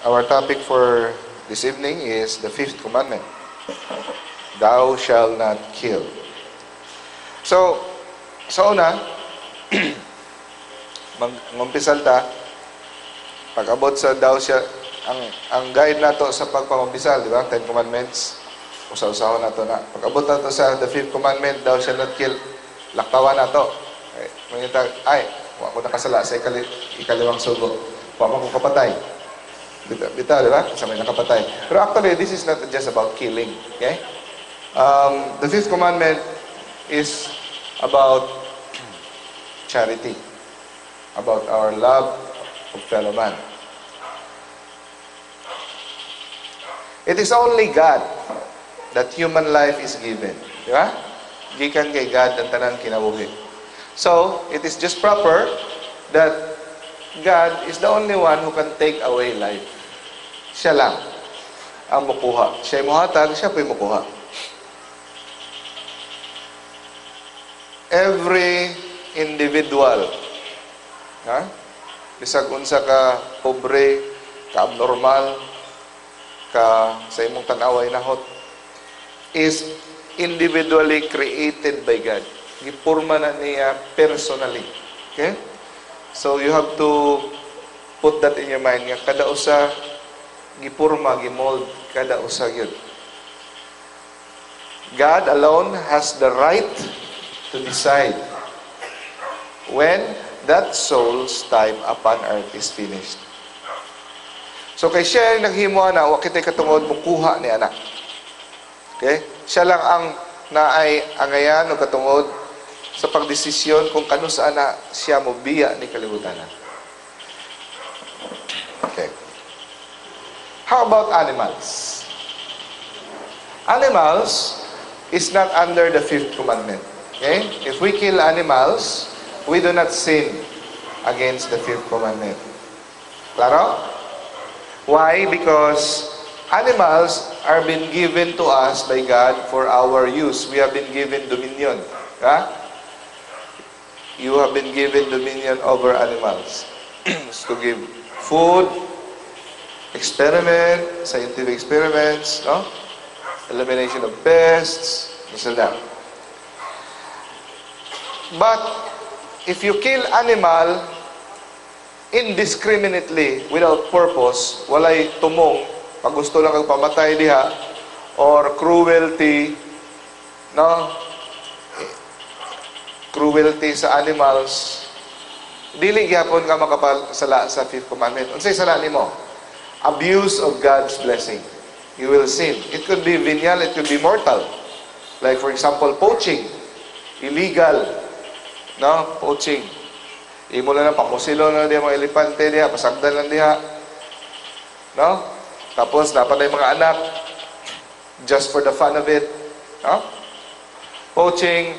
Our topic for this evening is the fifth commandment. Thou shalt not kill. So, sa una, mangumpisal ta, pag-abot sa thou shall, ang guide nato sa pagpangumpisal, di ba? Ten Commandments, usa-usahon nato na. Pag-abot nato sa the fifth commandment, "Thou shalt not kill," laktawan nato. Okay. Mangita, "Ay, wa ko nakasala sa ikalimang sugo. Wa man ko kapatay." Bitaw, bitaw, di ba? Sa may nakapatay. Pero actually, this is not just about killing. Okay? The fifth commandment is about charity, about our love of fellow man. It is only God that human life is given. Di ba? Gikan kay God ang tanang kinabuhi. So, it is just proper that God is the only one who can take away life. Siya lang ang mukuha. Siya muhatag, siya po'y mukuha. Every individual, ha? Bisag unsa ka pobre, ka abnormal, ka sa imong tan-away nahot, is individually created by God. Gipurma na niya personally. Okay? So you have to put that in your mind nga kada usa gipurma, gimold, kada usa gyud. God alone has the right to decide when that soul's time upon earth is finished. So kay siya yung naghimo ana, wa kitay katungod mukuha ni ana. Okay? Siya lang ang naay angayan o katungod sa pagdesisyon kung kanus-a na siya mobiya ni kalibutan. Okay. How about animals? Animals is not under the fifth commandment. Okay? If we kill animals, we do not sin against the fifth commandment. Klaro? Why? Because animals are been given to us by God for our use. We have been given dominion. Ha? You have been given dominion over animals to give food, experiment, scientific experiments, no? Elimination of pests, this and that. But if you kill animal indiscriminately, without purpose, walay tumong, pag gusto lang kag pamatay diha, or cruelty, no? Cruelty sa animals, dili gyapon ka makapasala sa fifth commandment. Unsay sala nimo? Abuse of God's blessing. You will sin. It could be venial, it could be mortal. Like, for example, poaching. Illegal. No? Poaching. Imo lang na, pamusilo na diha mga elepante diha, pasagdan lang diha. No? Tapos, dapat na yung mga anak, just for the fun of it. No? Poaching,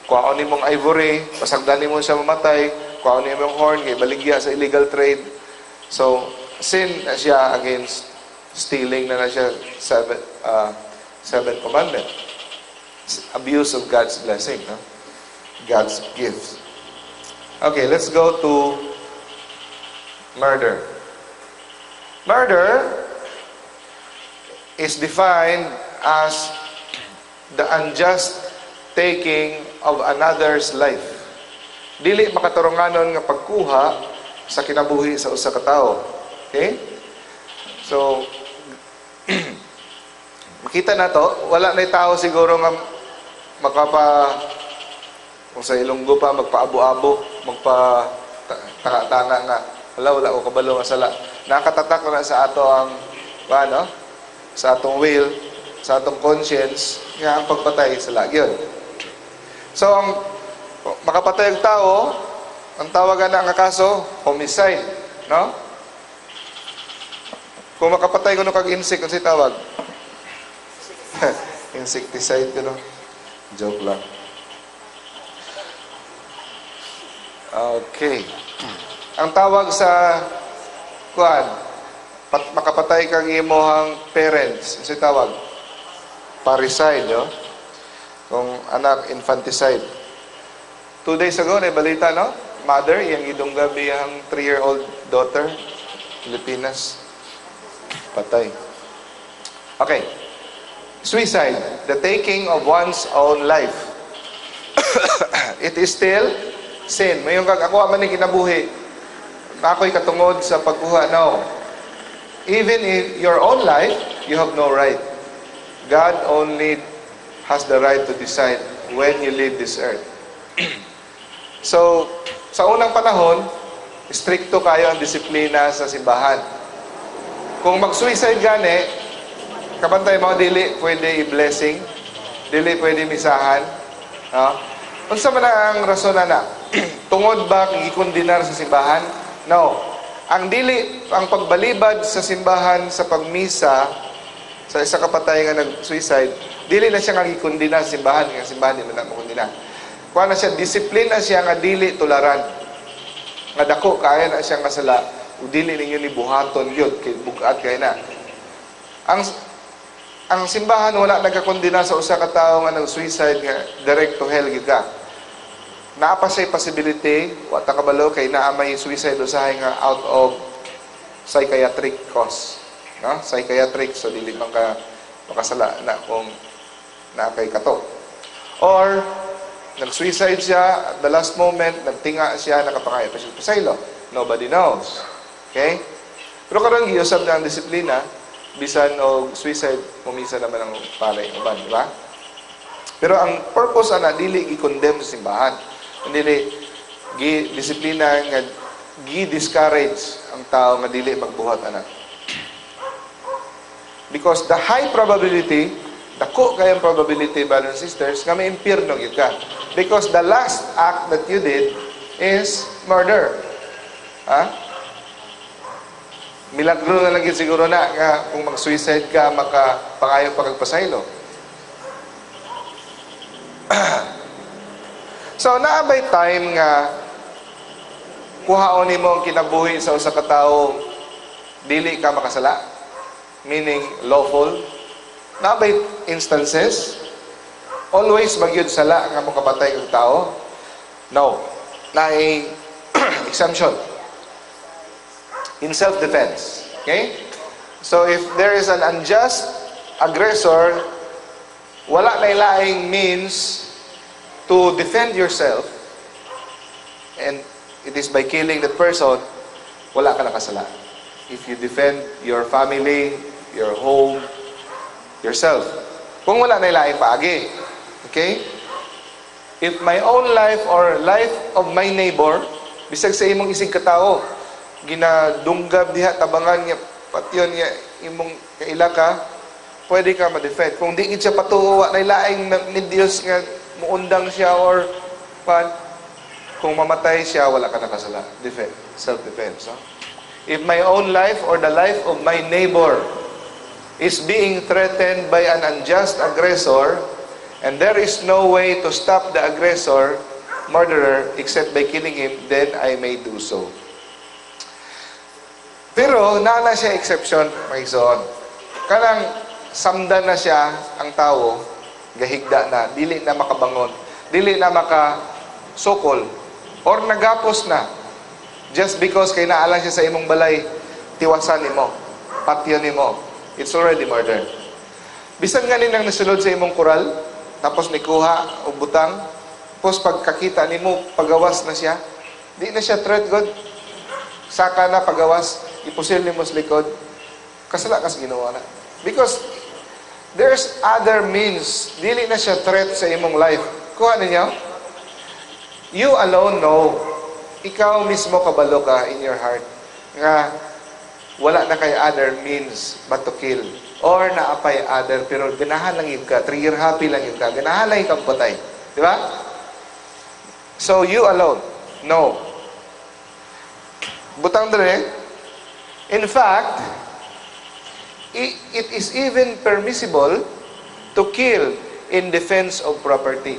kuhaon nimong ivory, pasagdan nimo siya mamatay, kuhaon nimong horn, kay baligya sa illegal trade. So, sin na siya against stealing na siya seven commandment. Abuse of God's blessing, no? God's gifts. Okay, let's go to murder. Murder is defined as the unjust taking of another's life. Dili makaturunganon nga pagkuha sa kinabuhi sa usa ka tawo. Okay? So, makita na to, wala na tao siguro nga makapa, kung sa Ilonggo pa, magpaabo-abo, magpa tanga-tanga nga, "Wala, wala ko kabalo nga sala." Nakatatak na sa ato ang, ano, sa atong will, sa atong conscience, nga ang pagpatay sala gyud. So, ang makapatay ang tao, ang tawagan na ang kaso, homicide. No? Kung makapatay kuno kag insect, unsay tawag? Insecticide kuno. Joke lang. Okay. Ang tawag sa kuan, makapatay kang imohang parents, unsay tawag? Parricide, no? Kung anak, infanticide. 2 days ago, na balita, no? Mother, iyang gidungga ang 3-year-old daughter, Pilipinas. Patay. Okay. Suicide, the taking of one's own life. It is still sin. Moingon kag ako man ni kinabuhi. Ako'y katungod sa pagkuha. No. Even in your own life, you have no right. God only has the right to decide when you leave this earth. So, sa unang panahon, strikto kaayo ang disiplina sa simbahan. Kung mag-suicide gani, kabantay mo, dili pwede i-blessing, dili pwede misahan. No? Unsa man ang rason na? Tungod ba gikondenar sa simbahan? No. Ang dili ang pagbalibad sa simbahan sa pagmisa sa isa ka patay nga nag-suicide, dili na siya nga gikondena sa simbahan, nga simbahan di man na mokondena. Kuha na siya, disiplina siya nga dili tularan. Nga dako kaya na siya nga sala, ug dili ninyo ni buhaton gyud kay bug-at kay na. Ang simbahan wala nagkakondena sa usa ka tawo nga nag-suicide nga direct to hell gyud ka. Naa pa siya possibility, wa ta kabalo kay naa may suicide usahay nga out of psychiatric cause. No? Psychiatric, so dili man ka makasala na kung naa kay kato. Or nag-suicide siya at the last moment, nagtinga siya, nakapangayo pa siya pasaylo. Nobody knows. Okay? Pero karon giusab na ang disiplina, bisan og suicide, mumisa naman ang palay uban, di ba? Pero ang purpose ana, dili i-condemn sa simbahan. Dili gi disiplina nga gi-discourage ang tao nga dili magbuhat ana. Because the high probability, dako kayong probability, brothers and sisters, nga may impyerno gyud ka. Because the last act that you did is murder. Ha? Milagro na lang yun siguro na nga kung mag-suicide ka, makapangayo pa kag pasaylo. So, naa bay time nga kuhaon nimo ang kinabuhi sa usa ka tawo, dili ka makasala? Meaning, lawful? Naa bay instances? Always ba gyud sala nga makapatay kag tao? No. Naay exemption. In self-defense. Okay? So, if there is an unjust aggressor, wala na laing means to defend yourself, and it is by killing that person, wala ka nakasala. If you defend your family, your home, yourself. Kung wala na laing paagi. Okay? If my own life or life of my neighbor, bisag sa imong isig katao, ginadunggab diha, tabangan niya, patyon niya, imong kaila ka, pwede ka ma-defend. Kung di gid siya patuo, wa na laing medios nga muundang siya or pan, kung mamatay siya, wala ka nakasala. Defend, self-defense. No? If my own life or the life of my neighbor is being threatened by an unjust aggressor, and there is no way to stop the aggressor, murderer, except by killing him, then I may do so. Pero, naa na siya exception, mga igsoon. Kanang samdan na siya ang tao, gahigda na, dili na makabangon, dili na makasukol, or nagapos na. Just because kay naa lang siya sa imong balay, tiwasan nimo, patyon nimo, it's already murder. Bisan nga nang nasulod sa imong kural, tapos nikuha og butang, tapos pagkakita nimo, pagawas na siya, di na siya threat gud. Saka na pagawas, ipusil nimo sa likod, kasala ka sa Ginoo na. Because there's other means, dili na siya threat sa imong life. Kuha ninyo? You alone know. Ikaw mismo kabalo ka in your heart nga wala na kay other means but to kill. Or naapay other, pero ganahan lang yun ka, trigger happy lang yun ka, ganahan lang kang patay. Di ba? So you alone know. Butang dere, in fact, it is even permissible to kill in defense of property.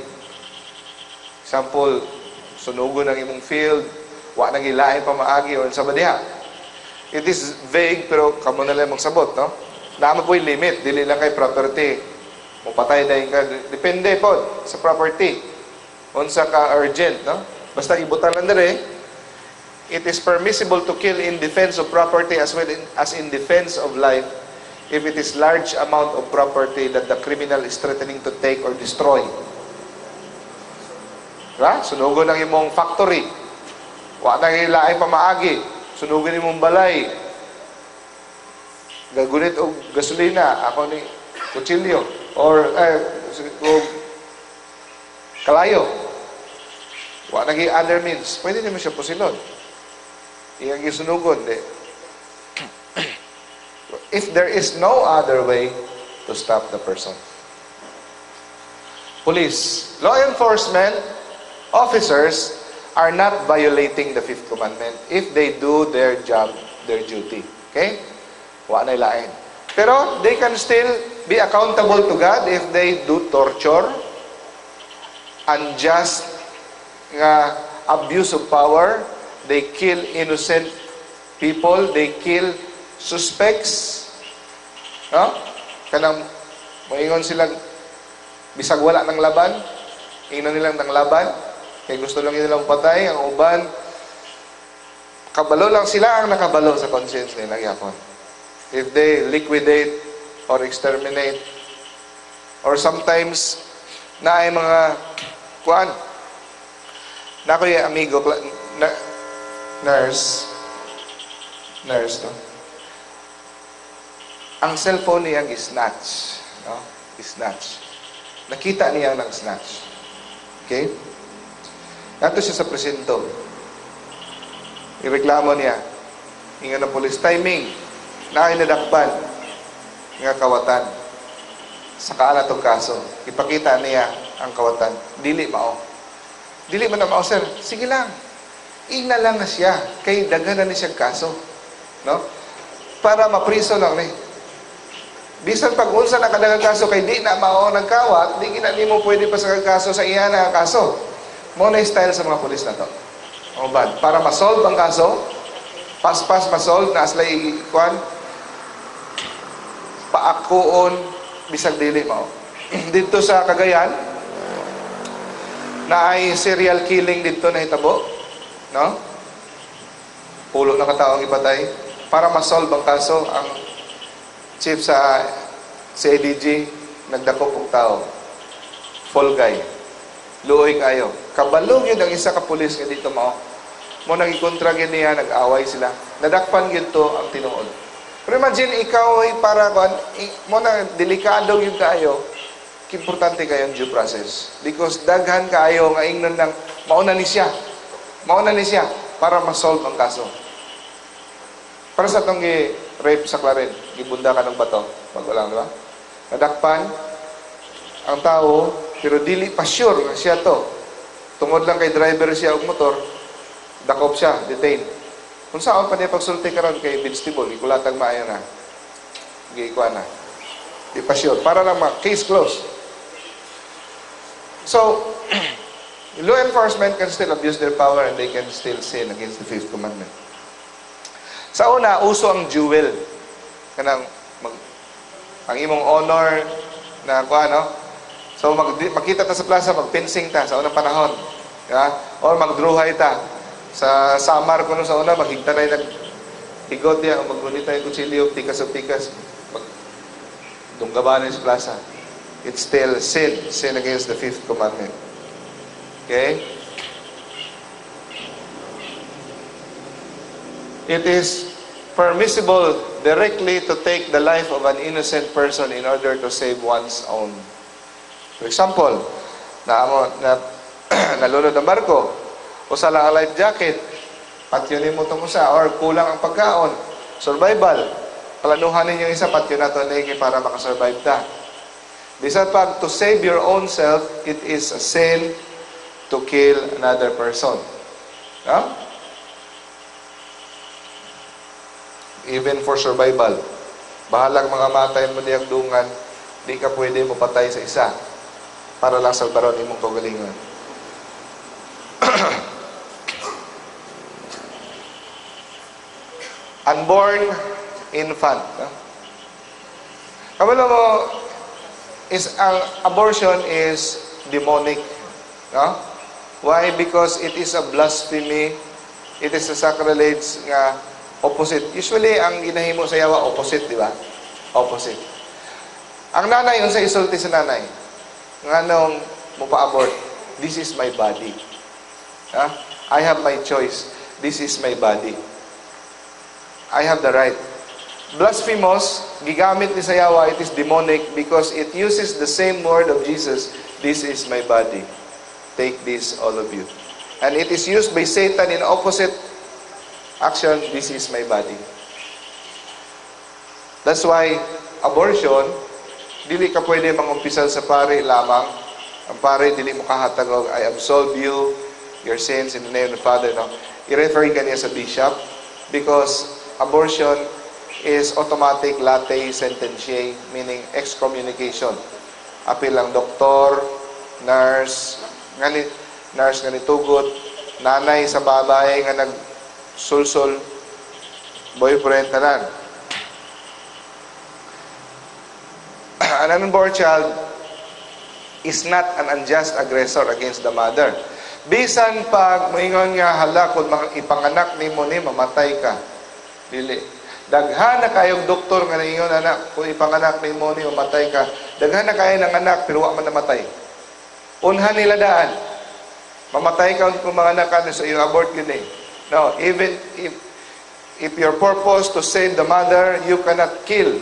Example, sunugon ang imong field, wa nang ilain pamaagi or sa diha. It is vague, pero kamo na lang magsabot, no? Naa man po'y limit, dili lang kay property. Mupatay na ka, depende po sa property. Unsa ka urgent, no? Basta ibutan lang dire, it is permissible to kill in defense of property as well as in defense of life. If it is large amount of property that the criminal is threatening to take or destroy. Diba? Sunugon ang imong factory. Wa na laing pamaagi. Sunugin imong balay. Gagunit og gasolina, ako ni kutsilyo or og kalayo. Wa na other means. Pwede nimo siya pusilon. Iyang gisunugon di. If there is no other way to stop the person. Police, law enforcement officers are not violating the fifth commandment if they do their job, their duty. Okay? Wa na lain. Pero they can still be accountable to God if they do torture, unjust nga abuse of power, they kill innocent people, they kill suspects. No? Kanang moingon sila bisag wala ng laban, ingnon nilang ng laban, kay gusto lang nilang patay ang uban. Kabalo lang sila ang nakabalo sa conscience nila gyapon. If they liquidate or exterminate or sometimes na ay mga kuan na ko yung amigo na, nurse nurse, no, ang cellphone niya snatch, no, snatch. Nakita niya ng snatch. Okay, nato siya sa presinto, ireklamo niya. Ingon ng police, timing na ay nadakpan nga kawatan sa kaala tong kaso. Ipakita niya ang kawatan. Dili mao, dili man na mao, sir. Sige lang, ingna lang na siya kay daghan na ni siya kaso, no, para mapriso lang ni. Bisan pag unsa na kadaghang kaso, kay di na mao nagkawat, di gina nimo pwede pa sa kaso sa iya na kaso. Mo na style sa mga pulis na to. O bad para ma-solve ang kaso, paspas ma-solve na sila kuan paakuon bisag dili mao. Dito sa Cagayan na ay serial killing dito na hitabo, no? Pulo na kataong ipatay para ma-solve ang kaso. Ang chief sa CIDG nagdakop og tao. Fall guy. Luoy kayo. Kabalo gyud ang isa ka pulis nga dito mao. Mo nagikontra gyud niya, nag-away sila. Nadakpan gyud to ang tinuod. Pero imagine ikaw ay para kuan mo na delikado gyud kaayo. Importante kayo ang due process. Because daghan kaayo nga ingnon lang mauna ni siya. Mauna ni siya para ma-solve ang kaso. Para sa atong rape sa Clarin, gibunda ka ng bato. Bago lang, di ba? Nadakpan ang tao, pero dili pa sure nga siya to. Tungod lang kay driver siya og motor, dakop siya, detain. Kung saan pa niya pagsulti karon kay vegetable, ikulatag maayo na. Giikuan na. Di pa sure. Para lang ma case closed. So, law enforcement can still abuse their power and they can still sin against the fifth commandment. Sa una, uso ang duel. Kanang ang imong honor na kuan, no? So makita ta sa plaza, magfencing ta sa unang panahon. Ya? Or magdruhay ta. Sa Samar kuno sa una, maghigtanay nag higot diya o maggunita yung kutsilyo, tikas o tikas, mag dunggabanin sa plaza. It's still sin, sin against the fifth commandment. Okay? It is permissible directly to take the life of an innocent person in order to save one's own. For example, na nalunod ang barko, usa lang ang life jacket, patyon nimo tong usa, or kulang ang pagkaon, survival, planuhan ninyo isa, patyon na to ni para makasurvive ta. Bisan pag to save your own self, it is a sin to kill another person. No? Even for survival. Bahalag mga matay mo diyang dungan, di ka pwede mo patay sa isa para lang salbaron imong kaugalingon. Unborn infant. No? Kabalo mo, is ang abortion is demonic. No? Why? Because it is a blasphemy. It is a sacrilege nga opposite. Usually, ang ginahimo sa yawa, opposite, di ba? Opposite. Ang nanay, unsa isulti sa nanay? Nganong mo pa-abort? "This is my body." Ha? "I have my choice. This is my body. I have the right." Blasphemous, gigamit ni sa yawa, it is demonic because it uses the same word of Jesus, "This is my body. Take this, all of you." And it is used by Satan in opposite action, "This is my body." That's why abortion, dili ka pwede mangumpisal sa pare lamang. Ang pare, dili mo kahatag og "I absolve you, your sins in the name of the Father." No? I-refer ka niya sa bishop because abortion is automatic latae sententiae, meaning excommunication. Apil ang doktor, nurse, ngani, nurse nga nitugot, nanay sa babae nga nagsulsol, boyfriend, tanan. An unborn child is not an unjust aggressor against the mother. Bisan pag moingon nga, "Hala, kung ipanganak nimo ni, mamatay ka." Dili. Daghan na kayong doktor nga naingon ana, "Kung ipanganak nimo ni, mamatay ka." Daghan na kayo ng anak pero wa man namatay. Unhan nila daan. "Mamatay ka kung manganak ka, so i-abort gyud eh." No, even if your purpose to save the mother, you cannot kill.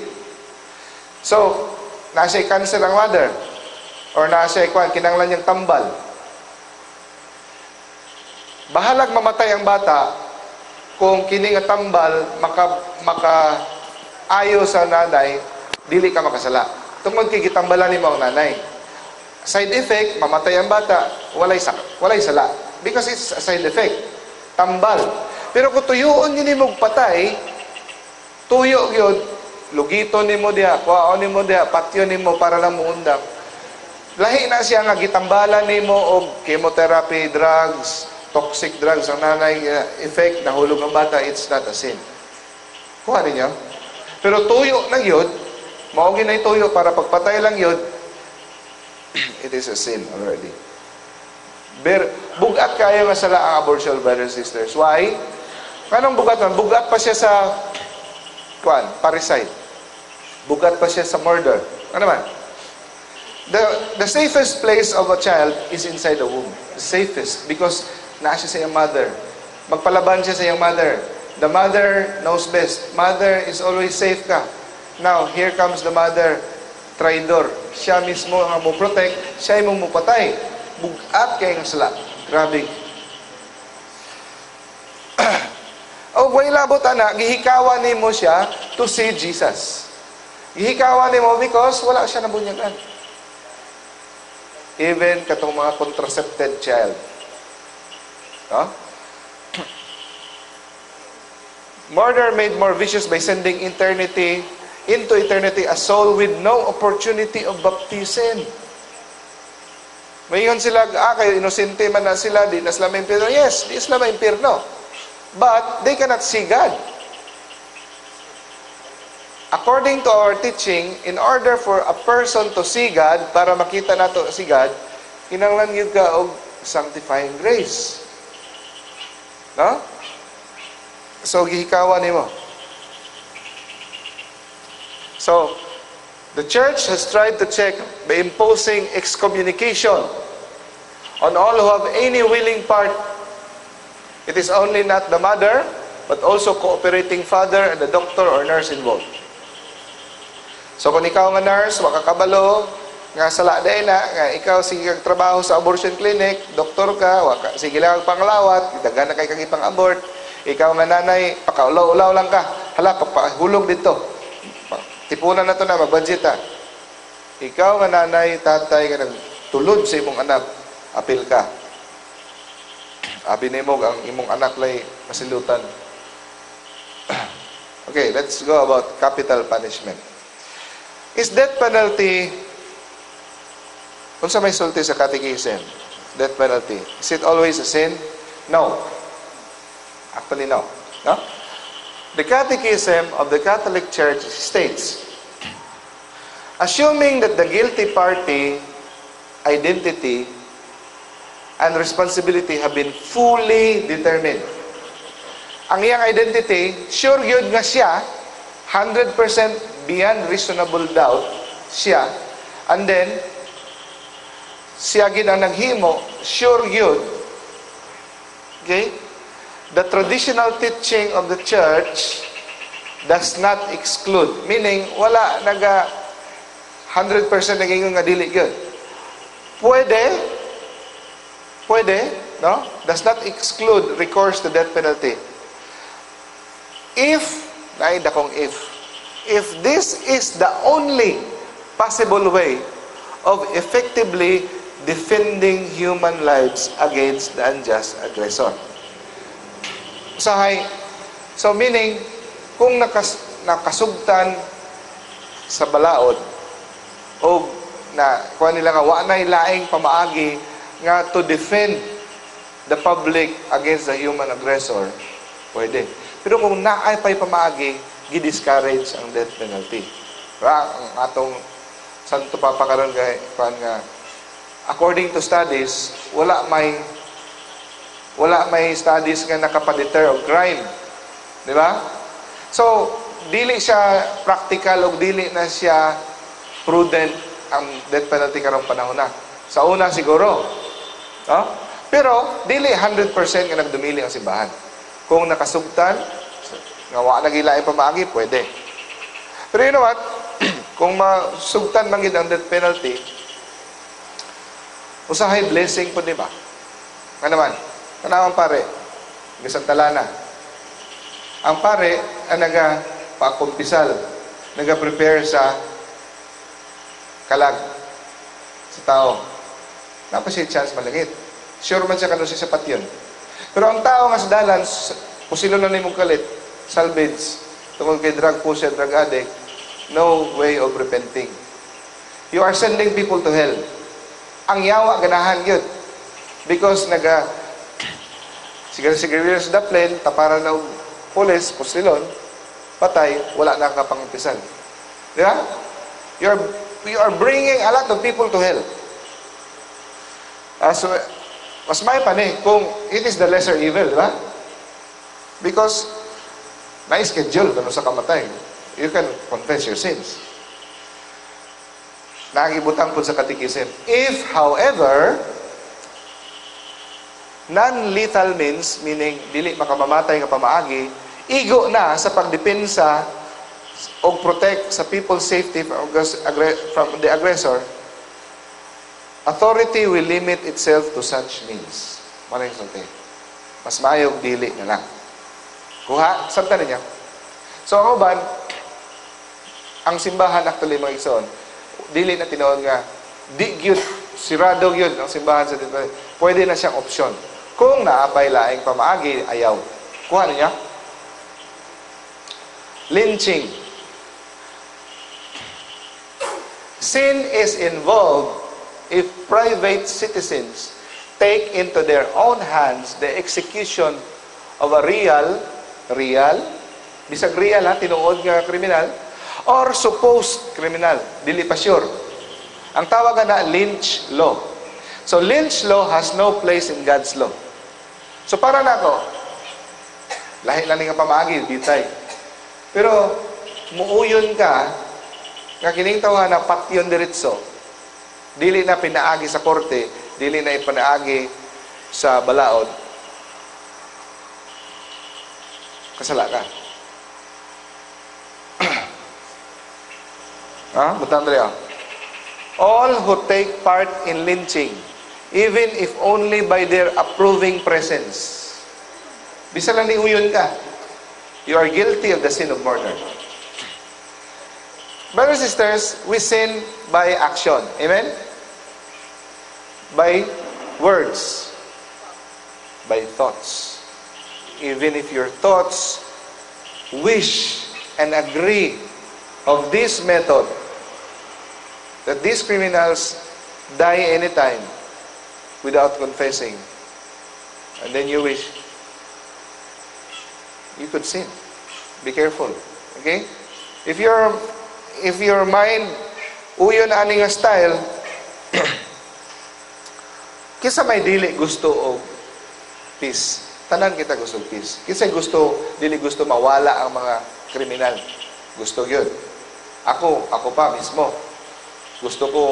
So, nasa cancer ang mother or nasa kwan, kinanglan niyang tambal. Bahalag mamatay ang bata kung kini nga tambal maka ayo sa nanay, dili ka makasala. Tungod kay gitambalan nimo ang nanay. Side effect, mamatay ang bata, walay sala. Because it's a side effect. Tambal. Pero kung tuyuon yun nimo patay, tuyo yun, lugito nimo diha, kuhaon nimo diha, patyo nimo para lang muundang. Lahi na siya nga gitambalan nimo og chemotherapy drugs, toxic drugs ang nanay, effect, nahulog ang bata, it's not a sin. Kuha ninyo? Pero tuyo na yun, mao na tuyo para pagpatay lang yun, it is a sin already. Ber, bugat kayo nga sala ang abortion, brothers and sisters. Why? Kanong bugat man? Bugat pa siya sa kwan, parricide. Bugat pa siya sa murder. Ano man? The safest place of a child is inside the womb. The safest. Because naa siya sa iyang mother. Magpalaban siya sa iyang mother. The mother knows best. Mother is always safe ka. Now, here comes the mother, traidor. Siya mismo ang mo protect, siya mo mupatay. Bugat kay nga sala. Grabe. O way labot ana, gihikawan nimo siya to see Jesus. Gihikawan nimo because wala siya nabunyagan. Even katong mga contracepted child. No? Murder made more vicious by sending eternity into eternity a soul with no opportunity of baptism. Mayon sila, kayo inosente man na sila, di na sila maimpirno. Yes, di sila maimpirno. But they cannot see God. According to our teaching, in order for a person to see God, para makita nato si God, kinahanglan gyud ka og sanctifying grace. No? So, gihikawan nimo. So, the church has tried to check by imposing excommunication on all who have any willing part. It is only not the mother, but also cooperating father and the doctor or nurse involved. So kung ikaw nga nurse, wa ka kabalo, nga sala day na, nga ikaw sige kag trabaho sa abortion clinic, doktor ka, wa ka, sige lang ang panglawat, daghan na kay kag ipang-abort. Ikaw nga nanay, pakaulaw-ulaw lang ka. Hala, pagpahulog dito. Tipunan na to na, mag-budget ha. Ikaw nga nanay, tatay, nga nagtulod sa imong anak, apil ka. Abi nimo ang imong anak lay masilutan. Okay, let's go about capital punishment. Is death penalty, unsa may sulti sa catechism? Death penalty. Is it always a sin? No. Actually, no. No? The Catechism of the Catholic Church states, assuming that the guilty party identity and responsibility have been fully determined. Ang iyang identity, sure yun nga siya, 100% beyond reasonable doubt siya, and then siya gid ang naghimo, sure gyud. Okay? The traditional teaching of the church does not exclude. Meaning, wala naga 100% naging nga dili gyud. Pwede, pwede, no? Does not exclude recourse to death penalty. If, naay dakong if this is the only possible way of effectively defending human lives against the unjust aggressor. Usahay, so meaning, kung nakasugtan sa balaod o na kuha nila nga wa nay laing pamaagi nga to defend the public against the human aggressor, pwede. Pero kung naay pa'y pamaagi, gi-discourage ang death penalty. Ra ang atong Santo Papa karon kay kuan nga according to studies, wala may studies nga nakapadeter og crime. Di ba? So, dili siya practical o dili na siya prudent ang death penalty karong panahon na. Sa una siguro. No? Pero dili 100% nga nagdumili ang simbahan. Kung nakasugtan, nga wa na gilaing pamaagi, pwede. Pero you know what? Kung masugtan man gid ang death penalty, usahay blessing po, di ba? Nga naman, kanawang pare, gisantala na. Ang pare ang naga pakumpisal, naga-prepare sa kalag sa tao. Napa siya chance malangit. Sure man siya kano siya sa patyon. Pero ang tao nga sa dalan, pusilo na nimong kalit, salvage, tungkol kay drug pusher, drug addict, no way of repenting. You are sending people to hell. Ang yawa ganahan yun. Because naga siguro siguro sa daplin, taparan na og pulis, pusilon, patay, wala na kapangumpisal. Di ba? You are bringing a lot of people to hell. So, mas may pa ni kung it is the lesser evil, di ba? Because na-schedule kano sa kamatay. You can confess your sins. Nagibutang po sa catechism. If, however, non-lethal means, meaning dili makamamatay nga pamaagi, igo na sa pagdepensa o protect sa people's safety from the aggressor, authority will limit itself to such means. Maraming sulti. Mas maayong dili na lang. Kuha, sabta ninyo. So, ang uban, ang simbahan actually, mga igsoon, dili na tinuod nga, di gyud, sirado gyud ang simbahan sa dito. Pwede na siyang opsyon. Kung naapay laing pamaagi, ayaw. Kuha niya? Lynching. Sin is involved if private citizens take into their own hands the execution of a real, real, bisag real ha, tinuod nga kriminal, or supposed criminal, dili pa sure. Ang tawag na lynch law. So lynch law has no place in God's law. So para nako, lahi lang nga pamaagi, bitay. Pero muuyon ka nga kining tawhana patyon diretso. Dili na pinaagi sa korte, dili na ipanaagi sa balaod. Kasala ka. Ha? Butang dali, ah. All who take part in lynching, even if only by their approving presence. Bisa lang niuyon ka. You are guilty of the sin of murder. Brothers and sisters, we sin by action. Amen? By words. By thoughts. Even if your thoughts wish and agree of this method, that these criminals die anytime without confessing, and then you wish, you could sin. Be careful. Okay? If your mind uyon ani nga style, kisa may dili gusto og peace. Tanan kita gusto og peace. Kinsa gusto dili gusto mawala ang mga kriminal. Gusto gyud. Ako pa mismo. Gusto ko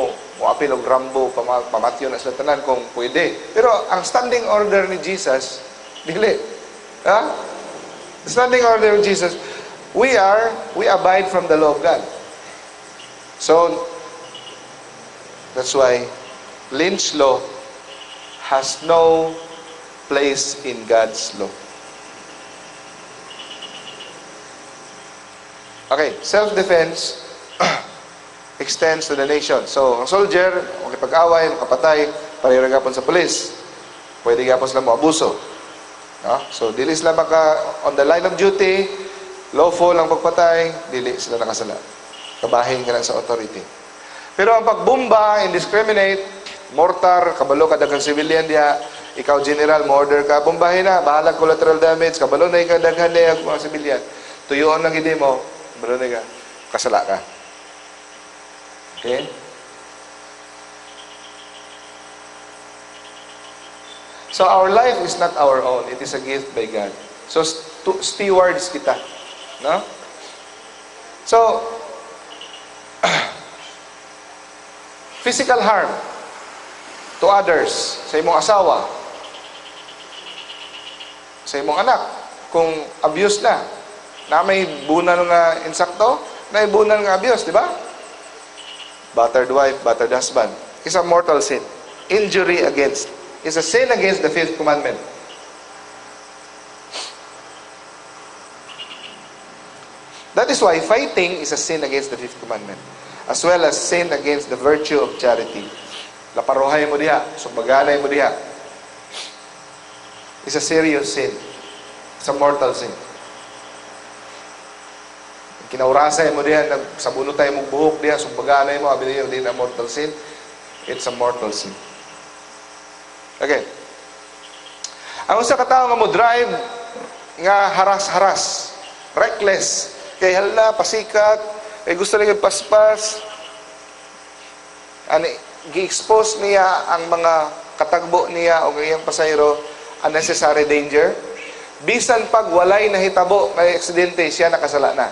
moapil og Rambo, pamatyo na sila tanan kung pwede. Pero ang standing order ni Jesus, dili. Ha? The standing order of Jesus, we abide from the law of God. So, that's why lynch law has no place in God's law. Okay, self-defense extends to the nation. So, ang soldier, makipag-away, makapatay, pareho gapon sa police. Pwede gapon sila moabuso. No? So, dili sila maka on the line of duty, lawful ang pagpatay, dili sila nakasala. Kabahin ka na sa authority. Pero ang pagbomba, indiscriminate, mortar, kabalo ka daghang civilian diha, ikaw general, mo-order ka, bombahin na, bahalag collateral damage, kabalo na ikaw daghan niya mga civilian. Tuyoon lang hindi mo, kabalo na ka, kasala ka. Okay? So our life is not our own. It is a gift by God. So stewards kita. No? So, physical harm to others, sa imong asawa, sa imong anak, kung abuse na, na may bunal nga insakto, na may bunal nga abuse, di ba? Battered wife, battered husband. It's a mortal sin. Injury against. It's a sin against the fifth commandment. That is why fighting is a sin against the fifth commandment, as well as sin against the virtue of charity. Laparohay mo diha, sugbaganay mo diha. It's a serious sin. It's a mortal sin. Kinaurasay mo diha, sabunotay mo buhok diha, sugbaganay mo, abi niyo, di na mortal sin. It's a mortal sin. Okay. Ang usa ka tawo nga mo drive nga haras-haras, reckless, kay hala pasikat, kay gusto niya paspas, ani gi-expose niya ang mga katagbo niya o iyang pasahero unnecessary danger. Bisan pag walay nahitabo may aksidente, siya nakasala na.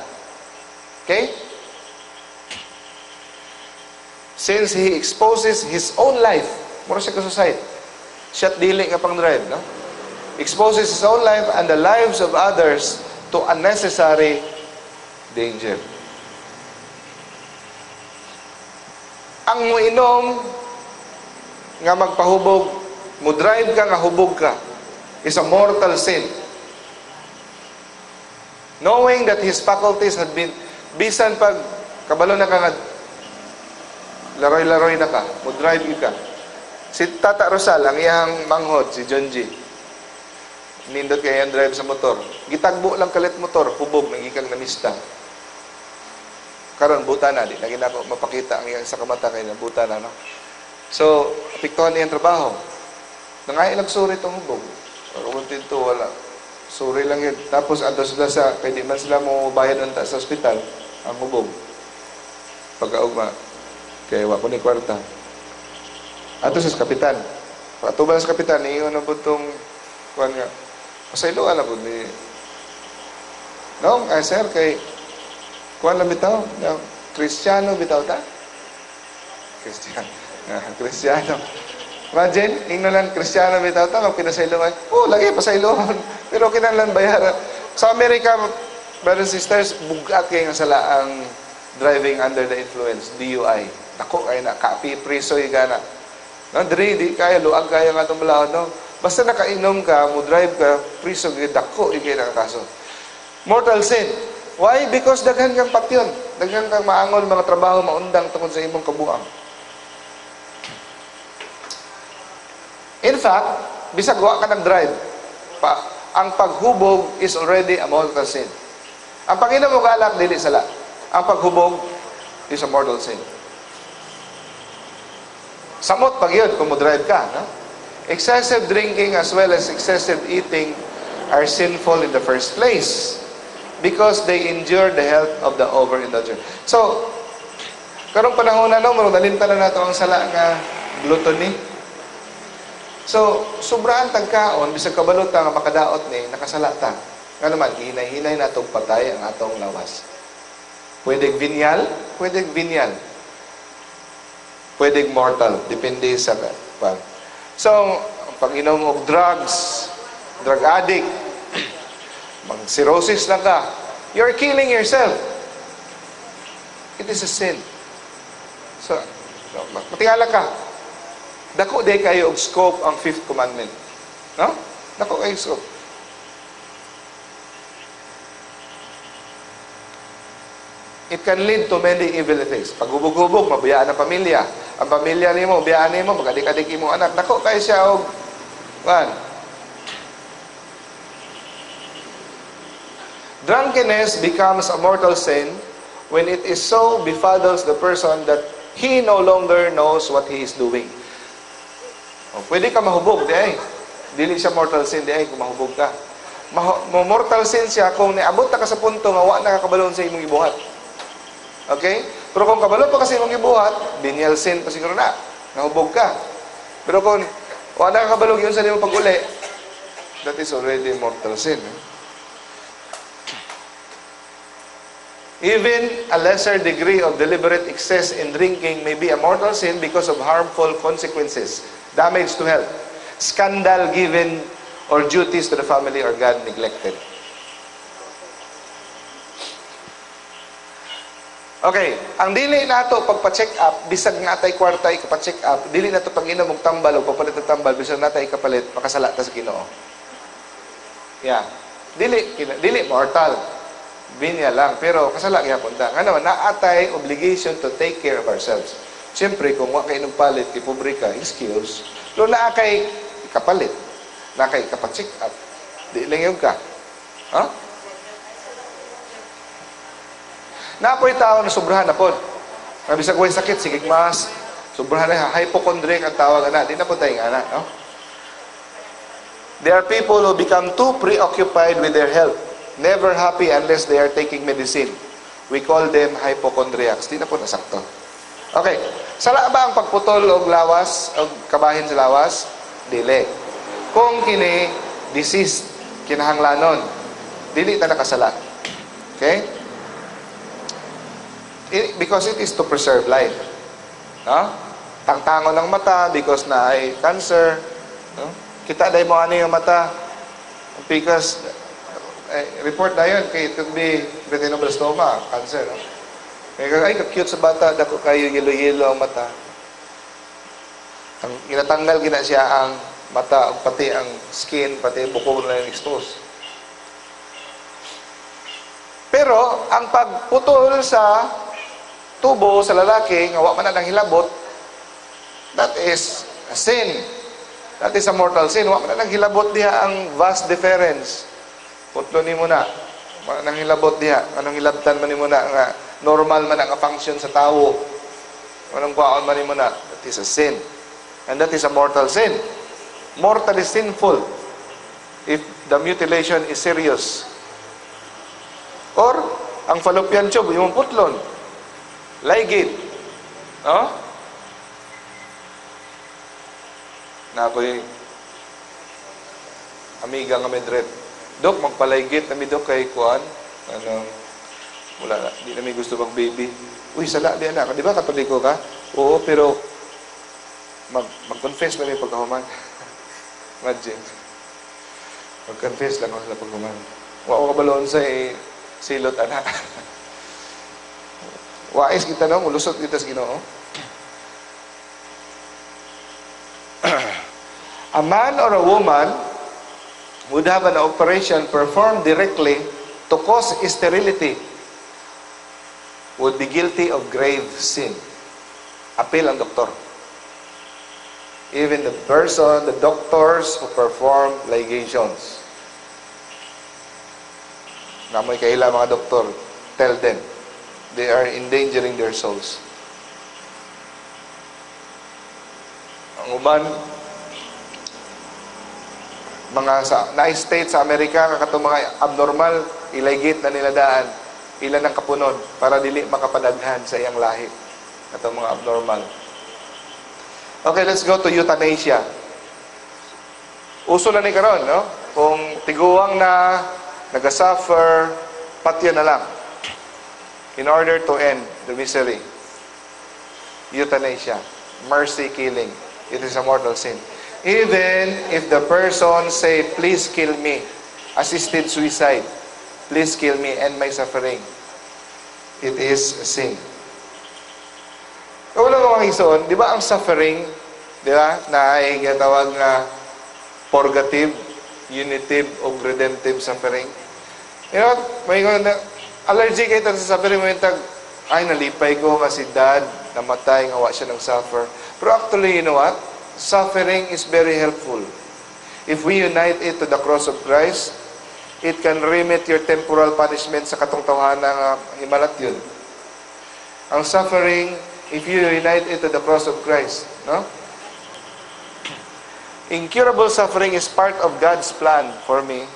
Okay? Since he exposes his own life, mura siya ka-suicide. Siya dili nga pang drive, no? Exposes his own life and the lives of others to unnecessary danger. Ang muinom nga magpahubog, mo drive ka nga hubog ka, is a mortal sin. Knowing that his faculties had been, bisan pag kabalo na ka nga laroy-laroy na ka, mo drive ka. Si Tata Rosal, ang iyang manghod, si John G. Nindot kaya yung drive sa motor. Gitagbo lang kalit motor, hubog, nangikang namista. Karon buta na, di na ginako mapakita ang iyang sa kamata kay nabuta na, no? So, apektuhan niyang trabaho. Nangailang suri itong hubog. Kung tinto, wala. Suri lang yun. Tapos, ato sila sa, kaya di man sila mo bayad unta sa ospital, ang hubog. Pagkaugma, kaya wa ko ni kwarta. Ato sa kapitan. Pagkatuban sa kapitan, niyon na po itong, kuwan nga, pasayloan na po ni, no, ay sir, kay, kuwan lang bitaw, Kristiyano bitaw ta? Kristiyano. Kristiyano. Imagine, ingno lang, Kristiyano bitaw ta, magpinasayloan. Oh, lagi, pasayloan. Pero kinahanglan bayaran. Sa Amerika, brothers and sisters, bugat kayo nga sala ang driving under the influence, DUI. Dako kayo na, kapi, priso, gana. No, diri, di kaya, luag kaya nga itong balaod, no? Basta nakainom ka, mo drive ka, priso, dako, ikay nakakaso. Mortal sin. Why? Because daghan kang patyon. Daghan kang maangol, mga trabaho, maundang tungod sa imong kabuang. In fact, bisag wa ka nag-drive, ang paghubog is already a mortal sin. Ang pag-inom og alak, dili sala. Ang paghubog is a mortal sin. Samot pag yun kung mo-drive ka, no? Excessive drinking as well as excessive eating are sinful in the first place because they injure the health of the overindulgent. So, karong panahon na, no, marong nalimtan na nato ang sala nga gluttony. So, sobrahan tagkaon, bisag kabalo ta nga makadaot ni, nakasala ta. Nga naman, hinay-hinay natong patay ang atong lawas. Pwede venial, pwede venial. Pwede mortal, depende sa kwan. So, pag inom og drugs, drug addict, mag cirrhosis lang ka, you're killing yourself. It is a sin. So, matingala ka. Dako diay kayo og scope ang fifth commandment. No? Dako kayo scope. It can lead to many evil things. Paghubog-hubog, mabiyaan ang pamilya. Ang pamilya nimo, biyaan nimo, magadik-adik imong anak. Dako kayo siya og kwan. Drunkenness becomes a mortal sin when it is so befuddles the person that he no longer knows what he is doing. O, pwede ka mahubog, di ay. Dili siya mortal sin, di ay, kung mahubog ka. Mortal sin siya kung niabot na ka sa punto nga wa na ka kabalon sa imong gibuhat. Okay? Pero kung kabalo pa kasi imong gibuhat, venial sin pa siguro na. Nahubog ka. Pero kung wa na ka kabalo yun sa imong pag-uli, that is already mortal sin. Eh? Even a lesser degree of deliberate excess in drinking may be a mortal sin because of harmful consequences, damage to health, scandal given, or duties to the family or God neglected. Okay, ang dili nato pagpa-check up, bisag nga atay kwarta ikapa-check up, dili nato pag-inom og tambal o papalit og tambal, bisag natay ikapalit, makasala ta sa Ginoo. Yeah. Dili mortal. Venial lang, pero kasala gyapon ta. Ngano, naatay obligation to take care of ourselves. Siyempre, kung wa kay inom palit, kay pobre ka, excuse. Pero naa kay kapalit, naa kay kapa-check up. Di lang yun ka. Huh? Naapoy tao na sobrahan na pod. Nga bisag way sakit, sige mas sobrahan na, hypochondriac ang tawag ana. Di na po tayo ana, no? There are people who become too preoccupied with their health, never happy unless they are taking medicine. We call them hypochondriacs. Di na po nasakto. Okay. Sala ba ang pagputol og lawas, og kabahin sa lawas? Dili. Kung kini disease, kinahanglanon, dili ta nakasala. Okay? Because it is to preserve life. No? Tangtangon ng mata because na ay cancer. No? Kita dahil mo ano yung mata because report na yun kay it could be retinoblastoma, cancer. No? Kaya, ay, ka-cute sa bata, dako kayo yelo-yelo ang mata. Ang ginatanggal gina siya ang mata, pati ang skin, pati ang buko na yung expose. Pero, ang pagputol sa tubo sa lalaki, nga wa man na nang hilabot, that is a sin. That is a mortal sin. Wa man na nang hilabot diha ang vas deferens. Putlo nimo na. Wa nang hilabot diha. Anong hilabtan man nimo na nga normal man ang function sa tawo. Anong kwaon man nimo na. That is a sin. And that is a mortal sin. Mortally sinful if the mutilation is serious. Or, ang fallopian tube, yung putlon. Ligate. No? Na ako'y amiga nga medret. Dok, magpalaygate na mi dok kay kuan. Anong, wala na, di na mi gusto mag baby. Uy, sala di anak. Di ba Katoliko ka? Oo, pero mag-confess lang yung pagkahuman. Imagine. Mag-confess lang ako sila pagkahuman. Wa ko kabaloon sa silot, anak. Wais kita no, mulusot kita sa Ginoo. A man or a woman would have an operation performed directly to cause sterility would be guilty of grave sin. Appeal ang doktor. Even the person, the doctors who perform ligations. Namoy kaila mga doktor, tell them, they are endangering their souls. Ang uban, mga sa na-state sa Amerika, katong mga abnormal, iligate na nila daan, ilan ang kapunon para dili makapadaghan sa iyang lahi. Katong mga abnormal. Okay, let's go to euthanasia. Uso na ni karon, no? Kung tiguang na, nagasuffer, patyo na lang. In order to end the misery. Euthanasia. Mercy killing. It is a mortal sin. Even if the person say, "Please kill me," assisted suicide, "Please kill me, end my suffering," it is a sin. Wala mo, mga igsoon, di ba ang suffering, di ba, na ay ginatawag nga purgative, unitive, o redemptive suffering? May na, allergy kayo sa suffering mo tag, "Ay, nalipay ko nga si Dad namatay nga wa siya nag-suffer." Pero actually, you know what? Suffering is very helpful. If we unite it to the cross of Christ, it can remit your temporal punishment sa katong tawhana nga himalat yun. Ang suffering, if you unite it to the cross of Christ, no? Incurable suffering is part of God's plan for me.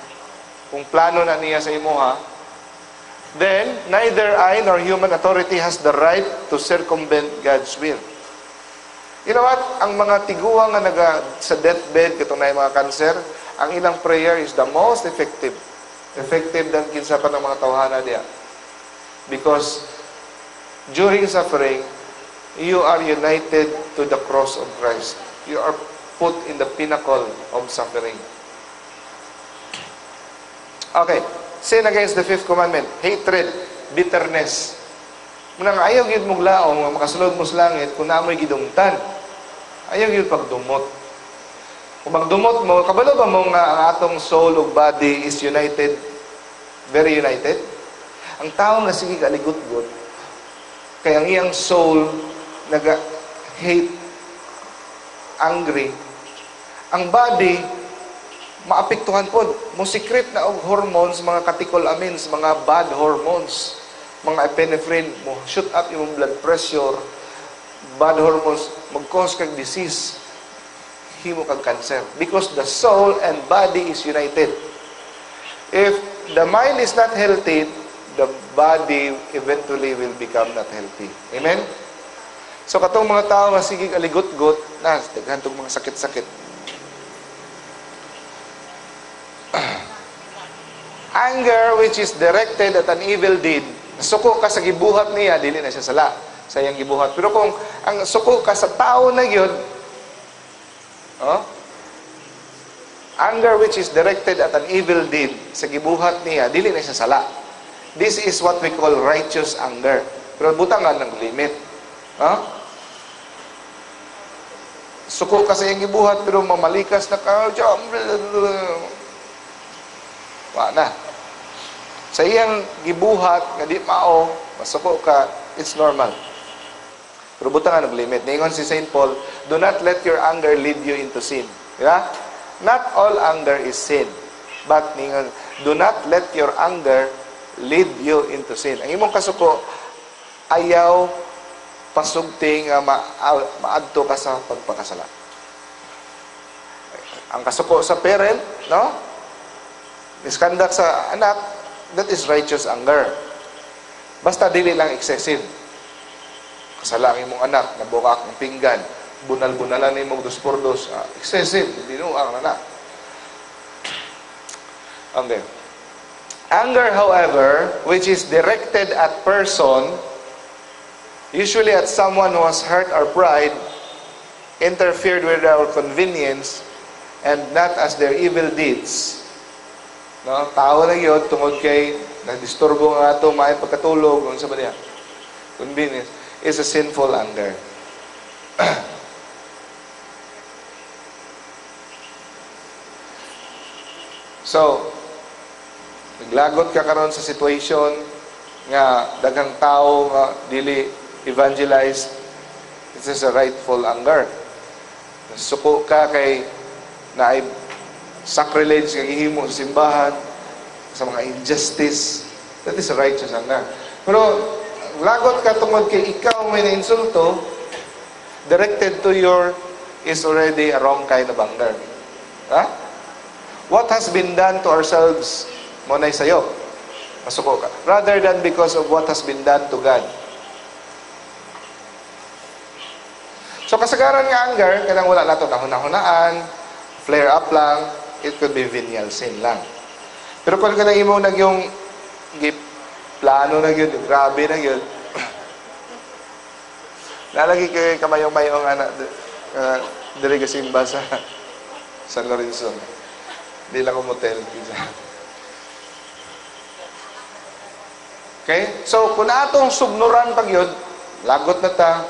Kung plano na niya sa imuha, then neither I nor human authority has the right to circumvent God's will. You know what? Ang mga tiguang nga naga sa deathbed, katong na mga cancer, ang ilang prayer is the most effective. Effective than kinsa pa ng mga tawhana diya. Because during suffering, you are united to the cross of Christ. You are put in the pinnacle of suffering. Okay. Sin against the fifth commandment: hatred, bitterness. Mao nang ayaw gyud mong laom nga makasulod mo sa langit kung naa mo'y gidumtan. Ayaw gyud pagdumot. Kung magdumot mo, kabalo ba mo nga ang atong soul ug body is united, very united? Ang tao nga sige kaligot-got, kay ang iyang soul naga-hate, angry, ang body maapektuhan pod. Mo secrete na og hormones, mga catecholamines, mga bad hormones, mga epinephrine, mo shoot up yung blood pressure, bad hormones, mag-cause kag disease, himo kag cancer. Because the soul and body is united. If the mind is not healthy, the body eventually will become not healthy. Amen? So katong mga tao nga sige aligot-got, na daghan tong mga sakit-sakit. Anger which is directed at an evil deed, suko ka sa gibuhat niya, dili na siya sala sa iyang gibuhat. Pero kung ang suko ka sa tao na gyud, oh, anger which is directed at an evil deed sa gibuhat niya, dili na siya sala. This is what we call righteous anger. Pero butangan ng limit. Huh? Suko ka sa iyang gibuhat, pero mamalikas na ka, wa na. Sa iyang gibuhat, nga di mao, masuko ka, it's normal. Pero butangan ng limit. Ningon si St. Paul, "Do not let your anger lead you into sin." Diba? Not all anger is sin. But ningon, do not let your anger lead you into sin. Ang imong kasuko, ayaw pasugti nga maadto ka sa pagpakasala. Ang kasuko sa parent, no? Misconduct sa anak, that is righteous anger. Basta dili lang excessive. Kasala ang imong anak, nabukak ang pinggan, bunal-bunalan nimo dos por dos, excessive, binuang na na. Okay. Anger, however, which is directed at person, usually at someone who has hurt our pride, interfered with our convenience, and not as their evil deeds. No? Tao na yun, tungod kay nadisturbo nga ato, may pagkatulog, unsa ba niya? Convenience is a sinful anger. So, naglagot ka karon sa situation nga daghang tao nga dili evangelized, this is a rightful anger. Suko ka kay naay sacrilege nga gihimo sa simbahan, sa mga injustice, that is a righteous anger. Pero lagot ka tungod kay ikaw may nainsulto, directed to your is already a wrong kind of anger. Ha? What has been done to ourselves, mo na'y sayo. Masuko ka. Rather than because of what has been done to God. So kasagaran nga anger, kanang wala nato nahuna-hunaan, flare up lang, it could be venial sin lang. Pero kung kanang imong nagyong Plano na gyud, grabe na gyud. Nalagi kay kamayong-mayong anak diri gasimba sa San Lorenzo. Di lang umotel. Okay? So, kung atong sugnuran pag yun, lagot na ta,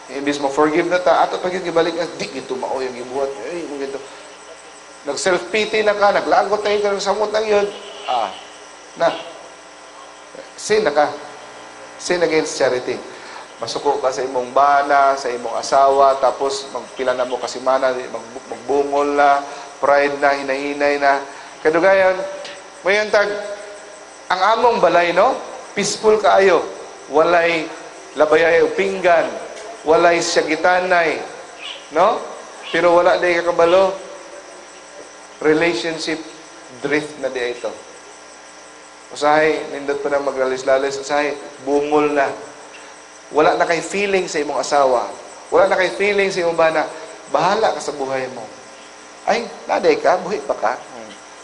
imbis mo forgive na ta, ato pag yun, ibalik na, di ito mao yung ibuhat. Ay, kung ito. Nag-self-pity na ka, naglagot na yun ka, nagsamot na yun. Ah, na. Sin na ka. Sin against charity. Masuko ka sa imong bana, sa imong asawa, tapos magpila na mo kasimana, magbungol na, pride na, hinahinay na. Kadugayan, mayon tag, ang among balay, no? Peaceful kaayo. Walay labayay o pinggan. Walay syagitanay. No? Pero wala di kakabalo. Relationship drift na di ito. Usahay, nindot pa na maglalis-lalis. Usahay, bungol na. Wala na kay feeling sa imong asawa. Wala na kay feeling sa imong bana. Bahala ka sa buhay mo. Ay, naday ka, buhi pa ka.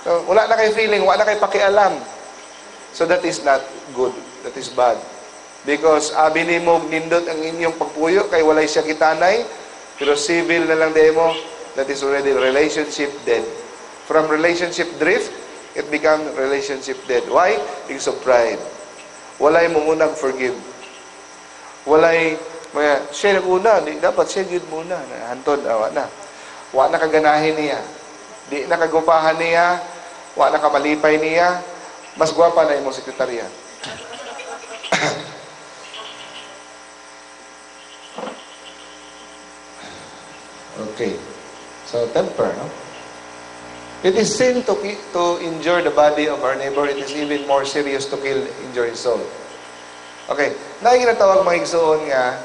So, wala na kay feeling, wala na kay pakialam. So that is not good. That is bad. Because abi nimo nindot ang inyong pagpuyo kay walay siya kitanay, pero civil na lang demo, that is already relationship dead. From relationship drift, it become relationship dead. Why? Because of pride. Walay mo munang forgive. Walay mga siya una, di, dapat siya gyud muna. Hantod, awa na. Wa na kaganahin niya. Di na kagupahan niya, wa na kamalipay niya. Mas gwapa na imong sekretarya. Okay. So, temper, no? It is sin to injure the body of our neighbor. It is even more serious to kill, injure his soul. Okay. Naay ginatawag mga igsoon nga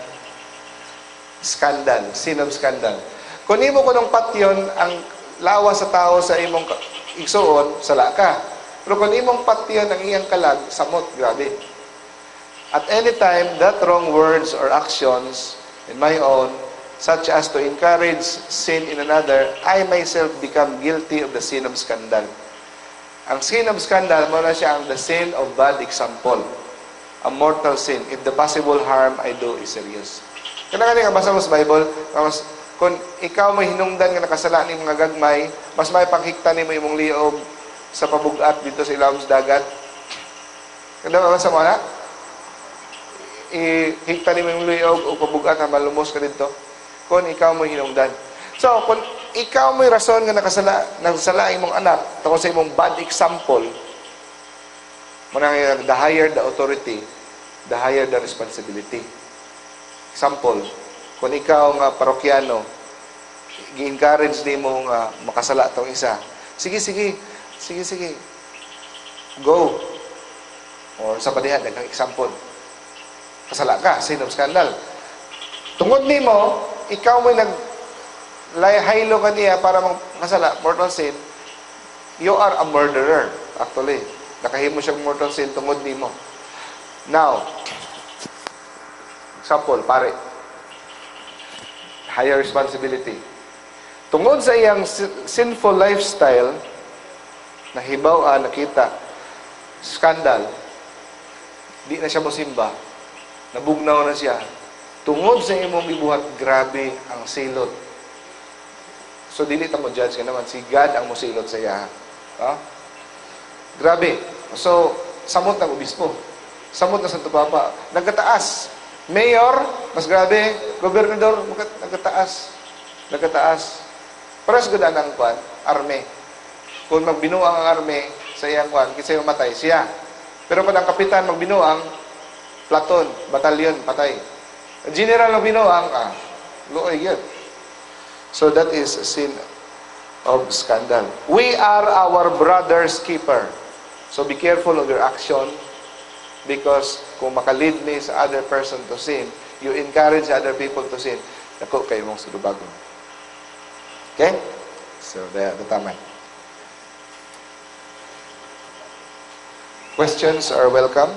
scandal. Sin of scandal. Kung imo kunong patyon ang lawas sa tao sa imong igsoon, sala ka. Pero kung imong patyon ang iyang kalag, samot, grabe. At any time, that wrong words or actions in my own, such as to encourage sin in another, I myself become guilty of the sin of scandal. Ang sin of scandal, muna siya ang the sin of bad example. A mortal sin, if the possible harm I do is serious. Kaya nga basa mo sa Bible, kung ikaw may hinungdan nga nakasala ni mga gagmay, mas may panghikta ni mo imong liog sa pabugat dito sa ilawom sa dagat. Kaya ba sa mga? Ihikta ni mo imong liog o pabugat na malumos ka dito. Kung ikaw mo'y hinungdan. So, kung ikaw mo'y rason nga nakasala imong anak, tungkol sa imong bad example, manang the higher the authority, the higher the responsibility. Example, kung ikaw nga parokyano, gi-encourage nimo nga makasala tong isa. Sige, sige. Sige, sige. Go. Or sa padiha, daghang example. Kasala ka, sin of scandal. Tungod nimo, ikaw mo'y nag-haylo ka niya para makasala, mortal sin, you are a murderer, actually. Nakahimo siyang mortal sin tungod nimo. Now, example, pare. Higher responsibility. Tungod sa iyang sinful lifestyle, nahibaw, nakita, scandal, di na siya mosimba, nabugnaw na siya. Tungod sa imong gibuhat, grabe ang silot. So, dili ta mo judge ka naman, si God ang mosilot sa iya. Ha? Grabe. So, samot ng obispo. Samot na Santo Papa. Nagkataas. Mayor, mas grabe. Gobernador, nagkataas. Nagkataas. Pares gud ang kwan, arme. Kung magbinuang ang arme sa iyang kwan, kinsa mamatay siya. Pero kung ang kapitan magbinuang, platoon, batalyon, patay. General magbinuang, luoy gyud. So that is a sin of scandal. We are our brother's keeper. So be careful of your action, because kung makalid ni sa other person to sin, you encourage other people to sin. Dako kayo mong sulubagon. Okay? So, the tama. Questions are welcome.